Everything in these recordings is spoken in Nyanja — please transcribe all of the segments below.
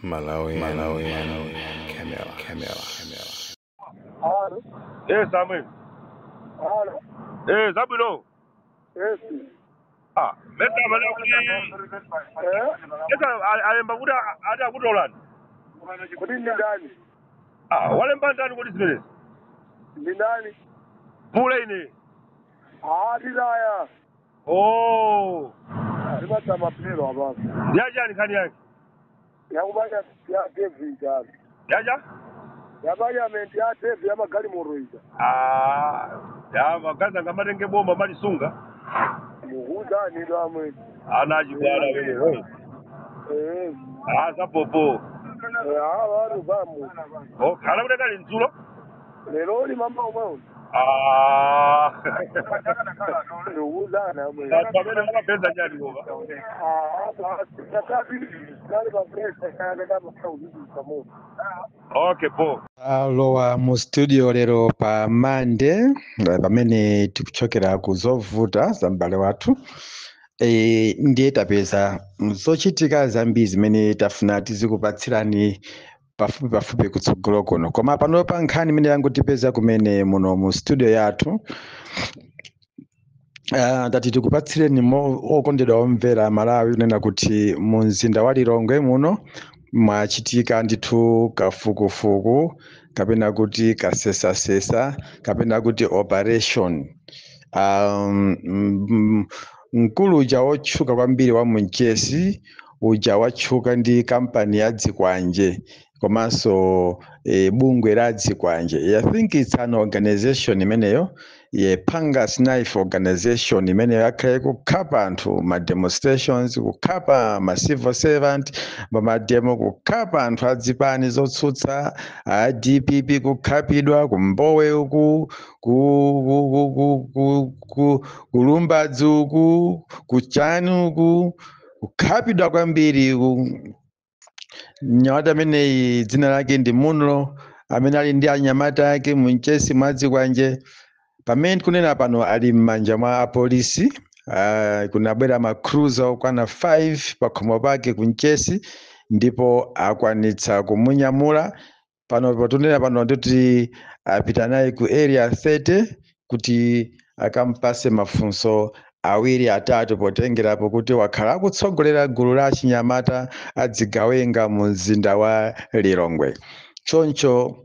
Malawi, Malawi, Camera, Camera, Camera. Halo, Samuel. Halo, Zabwino. Yes. Ah, mesa amene kuti Eh? mesa alemba kuti ati akutolani. Kuti ndi ndani? Ah, walemba ndani kuti zimenezi? Ndi ndani? Pule ine. Ah, tilaya. Oh, Alipata mapiro apapo. Ndiachani nkhani yake? Yakubanya ya David ija. Yacha? Ya parliament ya David ya magalimoto ija. Ah, ya magazi angamatenge boma malisunga. Mukuuzani ndo amwe. Ana achibwana amene we. Eh. Ah, zapopo. Eh, awa watu bamu. Okay, ala kuti kali mdzulo? Lero li mama omwe. Ah. Mukuuzani amwe. Anthu amene amapeza chani koma. Ah, basi. Kali pa presa kana kama kamu. Okay, po. Alowa mu studio lero pa Mande, pamene tikuchokera ku zovuta za m'bale wathu, ndiye tapeza zochitika zambiri zimene tafuna tizikupatsirani pafupi pafupi kutsogolo kuno. Koma pano pa nkhani imene yangotipeza kumene muno mu studio yathu, tati tikupatsireni okondedwa omvera Malawi kunena kuti mu mzinda wa Lilongwe muno mwachitika ndithu kafukufuku kapena kuti kasesasesa kapena kuti operation. Mkulu uja wotchuka kwambiri wa Munchesi uja watchuka ndi kampani ya Dzikwanje komanso bungwe la Dzikwanje. I think it's an organization imeneyo, ye Pangas Knife Organization imeneyo yakhale kukhapa anthu ma demonstrations, kukhapa ma civil servant ma demo, kukhapa anthu adzipani zotsutsa a DPP, kukhapidwa kumbowe uku, ku kulumbadzi uku, kuchani uku, kukhapidwa kwambiri ku. Mnyamata ameneyi dzina lake ndi Munlo, amene ali ndi anyamata ake Munchesi mwa Dzikwanje. Pamene tikunena pano ali m'manja mwa apolisi. Kunabwera ma cruiser okwana 5 pakhomo pake ku Mchesi ndipo akwanitsa kumunyamula. Pano patunena pano ndikuti apita naye ku Area 30 kuti akampase mafunso awiri atatu, potengerapo kuti wakhala akutsogolera gulu la achinyamata adzigawenga mu mzinda wa Lilongwe. Choncho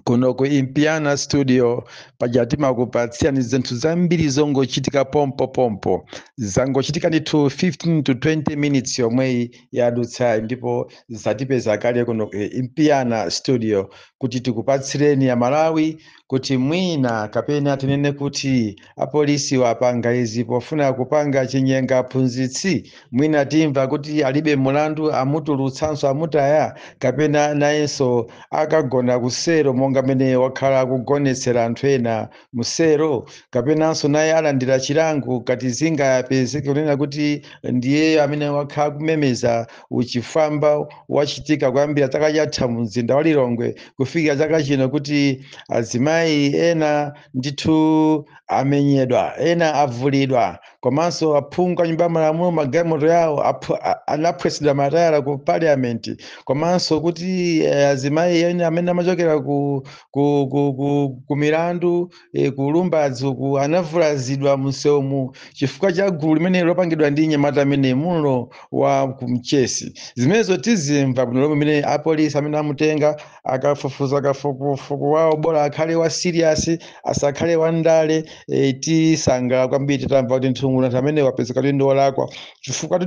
kuno ku Impiana Studio paja timakupatsirani zinthu zambiri zongochitika pompo pompo, zangochitika ndithu 15 to 20 minutes yomweyi yadutsayi, ndipo zatipeza kale kuno ku Impiana Studio kuti tikupatsireni ya Malawi kuti mwina kapena tinene kuti apolisi wapanga izi pofuna kupanga chinyenga aphunzitsi. Mwina timva kuti alibe mulandu, amutulutsanso, amutaya, kapena nayenso akagona kusero monga mene wakhala akugonetsera anthu ena musero, kapenanso naye alandira chilango kati zingapezeke kunena kuti ndiye amene wakhala kumemeza uchifwamba wachitika kuyambira chaka chatha mu mzinda wa Lilongwe kufikira chaka chino, kuti azimayi ena ndithu amenyedwa, ena avulidwa, komanso aphungu a nyumba ya malamulo magalimoto yawo anaphwesedwa matayala ku parliament, komanso kuti azimayi ena amene amachokera ku milandu, ku Lumbadzi uku anavulazidwa msewumu chifukwa cha gulu limene lopangidwa ndi nyamata amene Munlo wa kumchesi. Zimenezo tizimva bwino lomwe amene apolisi amene amutenga akafufuza kafukufuku wawo, bola akhale wa serious, asakhale wandale. Tisangala kwambiri titamva kuti nthungululu amene wapezeka kuti ndi wolakwa, chifukwa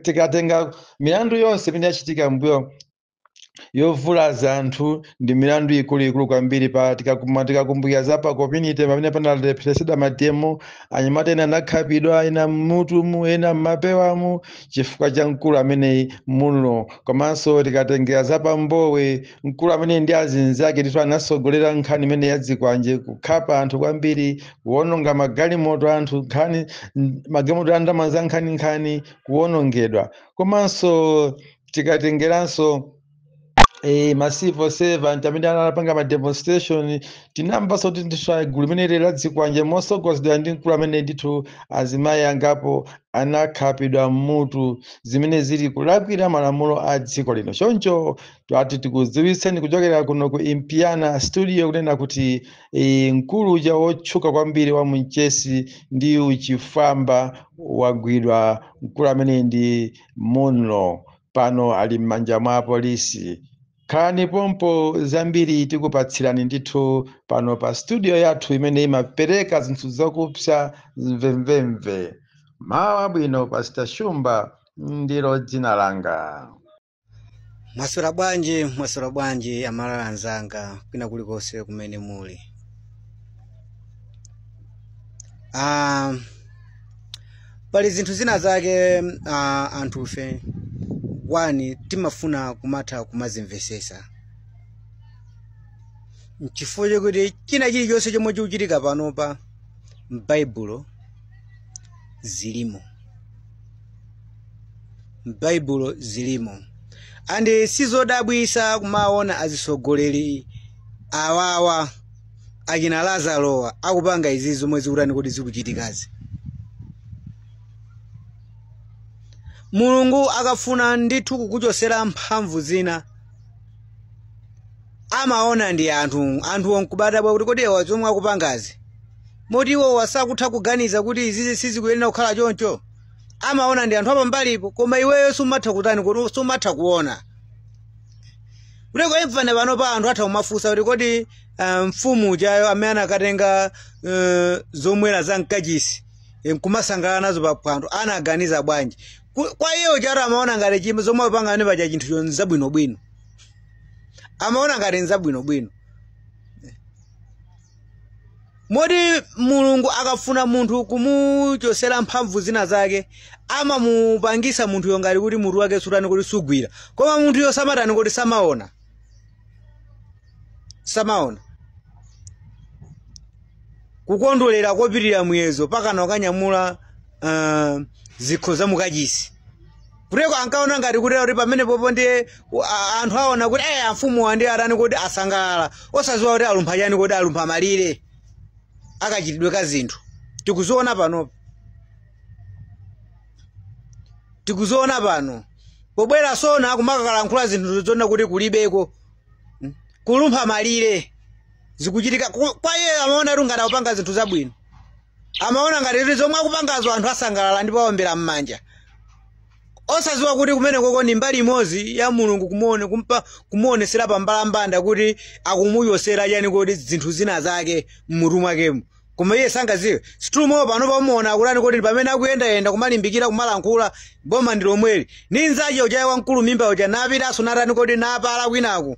tikatenga milandu yonse imene yachitika mbuyo yovulaza anthu ndi milandu ikuluikulu kwambiri. Pa tikakumbukira za pa community pamene panalepheresedwa ma demo, anyamata ena anakhapidwa, ena mmutumu, ena mmapewamu, chifukwa cha mkulu ameneyi Munlo. Komanso tikatengera za pambowe, mkulu amene ndi azinzake ndithu anasogolera nkhani imene yadzikwanje, kukhapa anthu kwambiri, kuwononga magalimoto anthu, nkhani magalimoto a ndalama za nkhaninkhani kuwonongedwa. Komanso tikatengeranso Ma civil servant amene anapanga ma demonstration. Tinamvanso kuti ndithu gulu limeneli la zikwanje mosogozedwa ndi mkulu amene ndithu azimayi angapo anakhapidwa mmutu, zimene zili kulakwira malamulo a dziko lino. Choncho twati tikudziwitseni kuchokera kuno ku Impiana Studio kunena kuti mkulu uja wotchuka kwambiri wa mchesi ndi uchifwamba wagwidwa. Mkulu amene ndi Munlo, pano ali m'manja mwa polisi. Khalani pompo, zambiri tikupatsirani ndithu pano pa studio yathu imene imapereka zinthu zakupsa mvemvemve. Mawa bwino, Pastor Shumba ndilo dzina langa. Mwaswera bwanji? Mwaswera bwanji Amalawi anzanga kwina kulikonse kumene muli? Pali zinthu zina zake anthufe wani timafuna kumatha kumazimvesesa, nchifukwa chokuti china chilichonse chomwe chikuchitika panopa m'Baibulo zilimo, m'Baibulo zilimo. Andi sizodabwisa kumaona azisogoleri awawa achina Lazarowa akupanga izi zomwe zikutani kuti zikuchitikazi. Mulungu akafuna ndithu kukuchosera mphamvu zina amaona ndi anthu onkubadabwa kuti kodi ewa zomwe akupangazi, moti iwo wasakutha kuganiza kuti izizi sizikuyenera kukhala choncho. Amaona ndi anthu apambalipo, koma iweyo sumatha kutani kuti sumatha kuona. Kuteko imfane pano pa anthu atha kumafunsa kuti kodi mfumu chayo amene anakatenga zomwera za mkachisi nkumasangalala nazo paphwando anaganiza bwanji? Kwa iye charo amaona ngati chimwe zomwe apanga ane paja chinthu nzabwinobwino, amaona ngati nzabwinobwino. Moti Mulungu akafuna munthu kumuchosera mphamvu zina zake amamupangisa munthuyo ngati kuti mutu wake sutani kuti sugwira, koma munthuyo samatani kuti samaona, samaona. Kukondolera kopitirira muyezo pakana wakanyamula zikho za mukachisi. Kuteko ankaona ngati kuti pamene popo ndiye anthu aona kuti amfumu ndi atani kuti asangalala, osadziwa kuti alumpha chani kuti alumpha malire akachitidwe ka zinthu. Tikuziona pano, tikuziona pano pobwera sona kumakakalankhula zinthu zona kuti kulibeko kulumpha malire zikuchitika. Kwa iye amaona kuti ngati akupanga zinthu zabwino, amaona ngati kuti zomwe akupangazo anthu asangalala ndipo awombera m'manja, osadziwa kuti kumene koko ndi mbali imodzi ya Mulungu kumuonesera pambalambanda kuti akumuyosera chani kuti zinthu zina zake mmutu mwakemo, koma iye sangaziwe. Situmo pano pamuona akutani kuti pamene akuyendayenda kumalimbikira kumalankhula boma ndi lomweli ni nzache uchaye wamkulu mimba uja napitanso natani kuti napala kwinaku.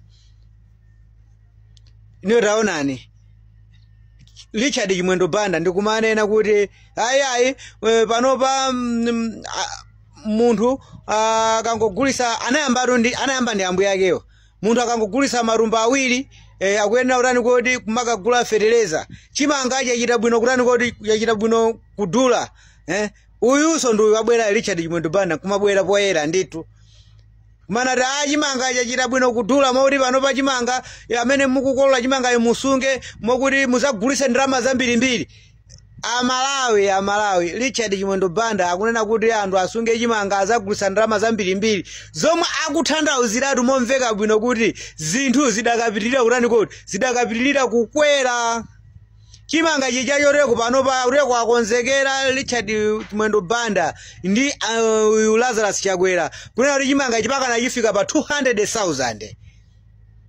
Niyo taonani Richard Chimwendo Banda ndikumanena kuti ayi panopa munthu akangogulisa anayamba ndi ambuye akewo. Munthu akangogulisa marumba awiri akuyenera kutani kuti kumakagula feteleza, chimanga chachita bwino kutani kuti chachita bwino kudula. Uyuso ndi uyu abwera Richard Chimwendo Banda kumabwera poyera ndithu kumana ta chimanga chachita bwino kudula, moti panopa chimanga amene mukukolola chimangayo musunge mokuti muzagulise ndalama zambirimbiri. Amalawi, Amalawi, Richard Chimwendo Banda akunena kuti anthu asunge chimanga azagulisa ndalama zambirimbiri, zomwe akutanthauziratu momveka bwino kuti zinthu zidakapitirira kutani kuti zidakapitirira kukwera. Chimanga chija choteko panopa uteko akonzekera Richard Chimwendo Banda ndi Lazarus Chakwera kunena kuti chimanga chipakana chifika pa 200,000.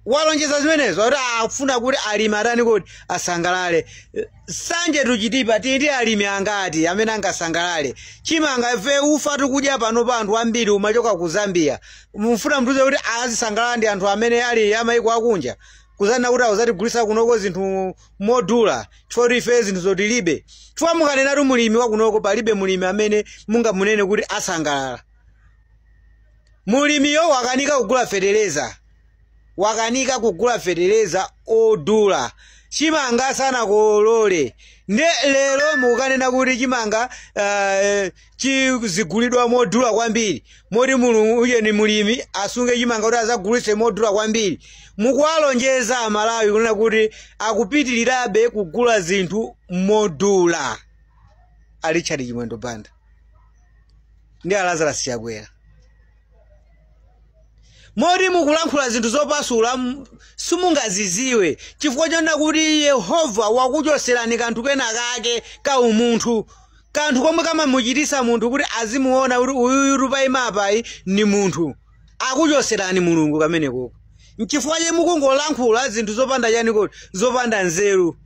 Walonjeza zimenezo kuti afuna kuti alimi atani kuti asangalale. Sanje tuchitipa titi alimi angati amene angasangalale chimanga ife ufa tikudya pano pa anthu ambiri umachoka ku Zambia. Mufuna mtuze kuti azisangalala ndi anthu amene ali amayiko akunja kuzana kuti awuzatigulisa kunoko zinthu modula chifukwa kuti ife zinthu zotilibe. Chifukwa mukanenatu mulimi wa kunoko palibe mulimi amene mungamunene kuti asangalala. Mulimiyo wakanika kugula feteleza, wakanika kugula feteleza odula. Chimanga sanakolole. Nde lero mukanena kuti chimanga chizigulidwa modula kwambiri, moti mulungu uye ni mulimi asunge chimanga kuti azagulitse modula kwambiri. Mukuwalonjeza Amalawi kunena kuti akupitirirabe kugula zinthu modula. A Richard Chimwendo Banda ndi a Lazarus Chakwera, moti mukulankhula zinthu zopasula, simungaziziwe chifukwa chonena kuti Yehova wakuchoserani kanthu kena kake ka umunthu, kanthu komwe kamamuchitisa munthu kuti azimuona kuti uyuyu tupayimapayi ni munthu. Akuchoserani Mulungu kamenekoko. Nchifukwa che mukungolankhula zinthu zopanda chani kodi, zopanda nzeru.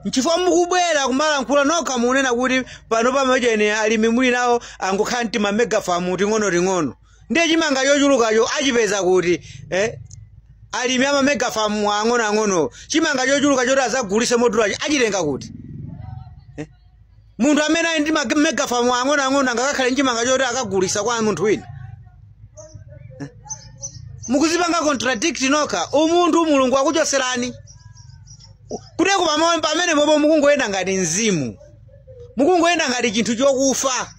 Nchifukwa mukubwera kumalankhula nokha, munena kuti pano pamachene alimi muli nawo angokhala mtima mega farm ting'ono-ting'ono, ndiye chimanga chochulukacho achipeza kuti? Alimi ama mega farm ang'onoang'ono, chimanga chochuluka choti azagulise modulacho achitenga kuti? Munthu amene ali ndi mega farm ang'onoang'ono angakakhale nchimanga choti akagulisa kwa munthu wina? Mukuzipanga contradict nokha. Umunthu Mulungu akuchoserani kuteko pamene popo mukungoyenda ngati mzimu, mukungoyenda ngati chinthu chokufa.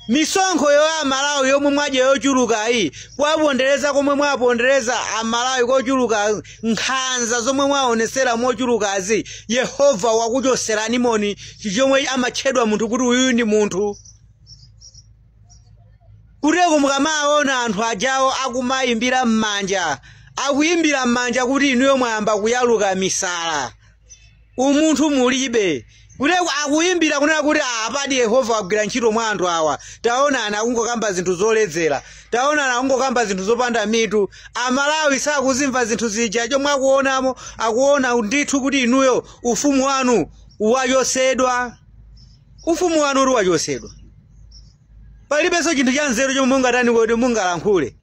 Misonkho yo Amalawi yomwe mwadya yochuluka iyi, kuwapondereza komwe mwapondereza Amalawi kochuluka, nkhanza zomwe mwaonesera mochulukazi, Yehova wakuchoserani moni chomwe amatchedwa munthu kuti uyuyu ndi munthu. Kuteko mukamaona anthu ajawo akumayimbira m'manja, akuyimbira m'manja kuti inuyo mwayamba kuyaluka misala, umunthu mulibe. Kuteko akuyimbira kunena kuti apadi Yehova wagwira ntchito mwa anthu awa. Taonani, akungokamba zinthu zoledzera, taonani, akungokamba zinthu zopanda mitu. Amalawi sakuzimva zinthu zija. Chomwe akuonamo, akuona ndithu kuti inuyo ufumu wanu wachosedwa, ufumu wanu uri wachosedwa. Palibenso chinthu cha nzeru chomwe mungatani kuti mungalankhule,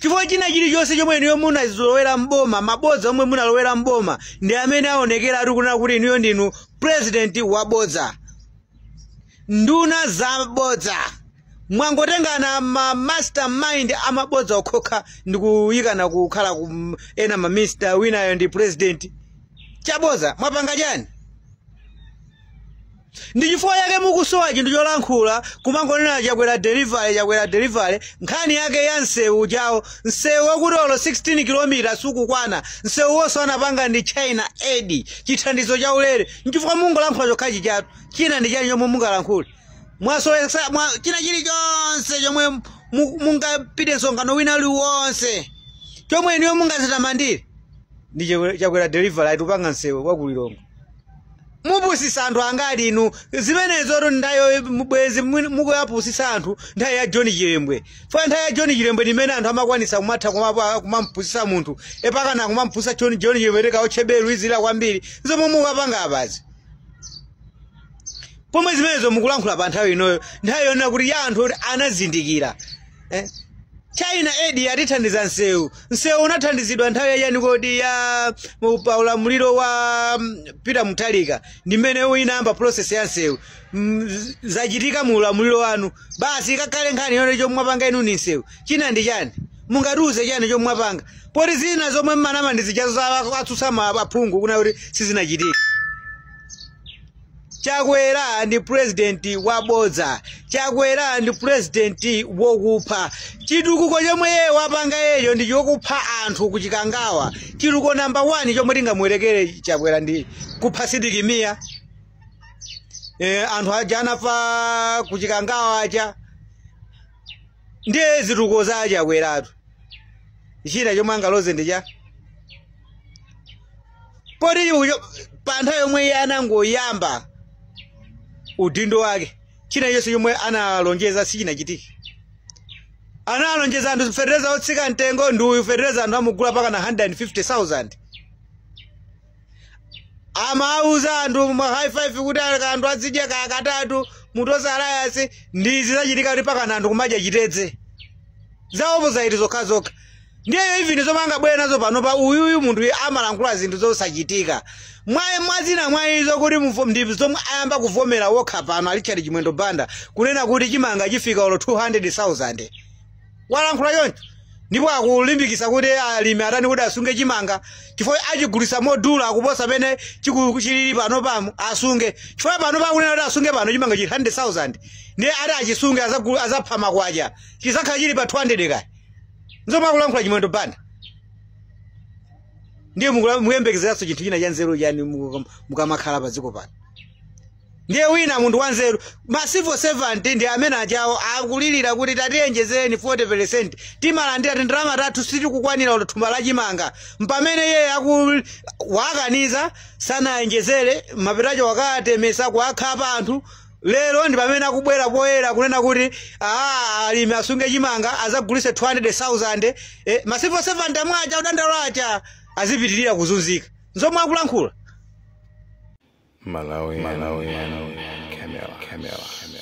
chifukwa china chilichonse chomwe inuyo munazilowera mboma, mabodza omwe munalowera mboma ndi amene aonekera ati kunena kuti inuyo ndinu president wabodza, nduna zabodza. Mwangotengana ma mastermind amabodza okhokha ndikuyikana kukhala ku ena ma minister, winayo ndi president. Chabodza mwapanga chani? Ndi chifukwa chake mukusowa chinthu cholankhula, kumangonena Chakwera delivery, Chakwera delivery. Nkhani yake ya msewu chawo, msewu wakuti olo 16 km sukukwana, msewu wonse anapanga ndi China Aid, chithandizo cha ulere. Nchifukwa mungolankhula chokhachi chatu. China ndi chani chomwe mungalankhule? Mwasowesa china chilichonse chomwe mungapite msonkhano wina uliwonse, chomwe inuyo mungazitamandire ndi Chakwera delivery, atupanga msewu wakulilongo. Mupusisa anthu angati inu? Zimenezo ndayo bwezi mukuyapusisa anthu nthawi ya John Chilembwe. Funa nthawi ya John Chilembwe ndimene anthu amakwanisa kumatha kumampusisa munthu, epakana kumampusa John Chilembwe tekaotchebelu izila kwambiri. Zomwe mukapanga apazi pomwe zimenezo mukulankhula pa nthawi inoyo, nthawi yonena kuti ya anthu kuti anazindikira, China Aid yatithandiza msewu. Msewu unathandizidwa nthawi yachani kodi? Ya pa ulamuliro wa Peter Mutharika ndimene inayamba process ya msewu. Zachitika mu ulamuliro wanu basi. Ikakhale nkhani yone chomwe mwapanga inu ni msewu. China ndi chani? Mungatiuze chani chomwe mwapanga, poti zina zomwe mmanama ndi zichazo atsutsa aphungu kuna kuti sizinachitika? Chakwera ndi president wabodza, Chakwera ndi president wokupha. Chitukuko chomwe iye wapanga yeyo ndi chokupha anthu kuchikangawa. Chitukuko number 1 chomwe tingamuwerekere Chakwera ndi kupha Sidik Mia. Anthu aja anafa kuchikangawa aja ndiye zitukuko za Chakweratu. China chomwe angaloze ndi cha poti pa nthawi yomwe iye anangoyamba udindo wake, china chonse chomwe analonjeza sichinachitike. Analonjeza anthu fetereza otsika mtengo, ndi uyu fetereza anthu amugula paka na 150,000. Amauza anthu ma high five kuti anthu azidya katatu mutosa alliance, ndizi zachitika kuti pakana anthu kumadya chitedze. Za opposite zokhazokha. Ndiyeyo even zomwe angabwere nazo panopa, uyuyu munthu amalankhula zinthu zosachitika. Mwazina mwa izo kuti ndi zomwe ayamba kuvomera wokha pano a Richard Chimwendo Banda kunena kuti chimanga chifika olo 200,000. Walankhula choncho. Ndipo akulimbikisa kuti alimi atani kuti asunge chimanga, chifukwa achigulisa modula akuposa pamene chilili pano pamo. Asunge chifukwa pano pakunena kuti asunge pano chimanga chili 100,000, ndiye ati achisunge azapha makwacha, chizakhala chili pa 200 kaya. Nzomwe akulankhula Chimwendo Banda. Ndiye muyembekezeranso chinthu china cha nzeru chani mukamakhala pa dziko pano? Ndiye wina munthu wanzeru, ma civil servant ndi amene achawo akulirira kuti tatiyenjezeni 40, timalandira tindalama tathu sitikukwanira kuti thumba la chimanga. Mpamene iye aku wakaniza, sanayenjezere, mapitacho wakatemesa kuwakhapa anthu. Lero ndi pamene akubwera poyera kunena kuti aa, alimi asunge chimanga, azagulise 200,000. Ma civil servant amwe acha udandaula acha azipitirira kuzunzika. Nzomwe akulankhula. Malawi, Malawi, Camera, Camera, Camera.